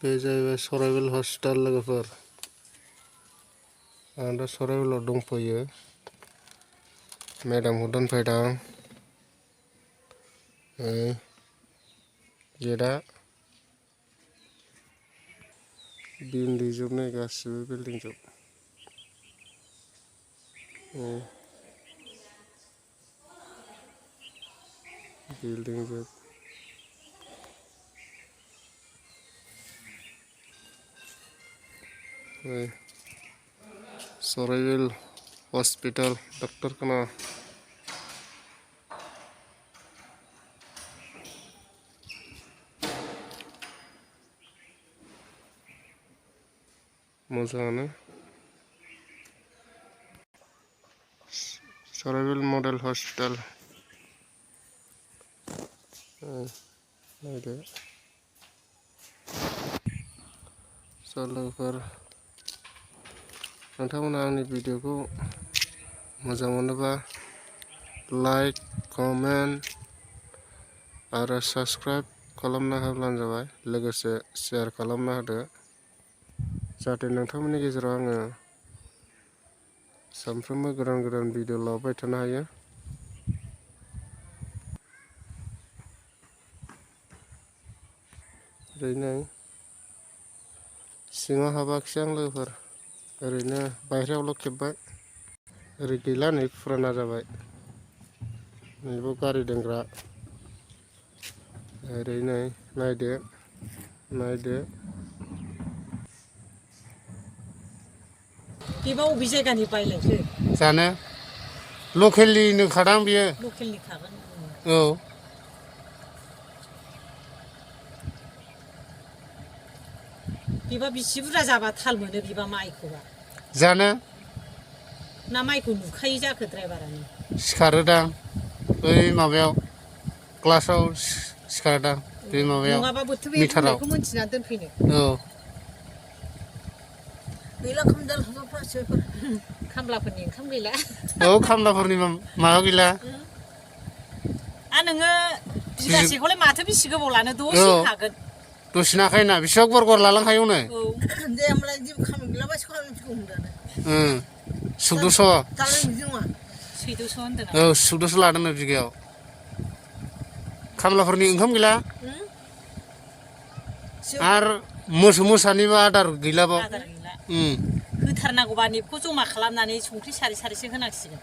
बे जाहैबाय सराइबिल हस्पिटाल लोगोफोर आं दा सराइबिलाव दंफैयो मेडामखौ दोनफैदों गेटआ बिल्डिं जोबनाय गासिबो बिल्डिं जोब बिल्डिं जोब सराइबिल हस्पिटाल डक्टर खाना मोजाङानो सराइबिल मडेल हस्पिटाल नायदो लोगोफोर नोंथांमोना आंनि भिडिअखौ मोजां मोनोबा लाइक कमेन्ट आरो साबस्क्राइब खालामना होब्लानो जाबाय लोगोसे शेयार खालामना होदो जाहाथे नोंथांमोननि गेजेराव आङो सानफ्रोमबो गोदान गोदान भिडिअ लाबोबाय थानो हायो ओरैनो सिङाव हाबाखिसै आं लोगोफोर ओरैनो बायहेरायावल' खेबबाय ओरै गैला नै फुराना जाबाय नैबो गारि दोनग्रा ओरैनो नायदो बेबा अबे जायगानि बायलायखो जानो लकेलनि नोखादां बियो लकेलनि खागोन औ बेबा बिसि बुरजा जाबा थाल मोनो बेबा माइखौबा जानो ना माइखौ नुखायो जाखो ड्राइभारानो सिखारोदां बै माबायाव क्लासाव सिखारोदां बे माबायाव नङाबा बोथोर बे मिटाराव बुंनायखौ मोनथिना दोनफैनो औ गैला खामदाल हरफ्रासो खामलाफोरनि ओंखाम गैला औ खामलाफोरनि माबा गैला नोङो बिगासेखौलाय माथो बेसे गोबाव लानो दसे हागोन दसेनो हाखायोना बेसेबां गुवार गुवार लालांखायो उनाव दे होमबालाय जेबो खामानि गैला बासो खालामनांसिगौ होनदानो 1400 दालाय बिदि नङा 1400 होनदों औ 1400 लादोंनो बिगायाव खामलाफोरनि ओंखाम गैला आरो मोसौ मोसानिबो आदार गैला बाव होथारनांगौबा नेपखौ जमा खालामनानै संख्रि सारै सारैसो होनांसिगोन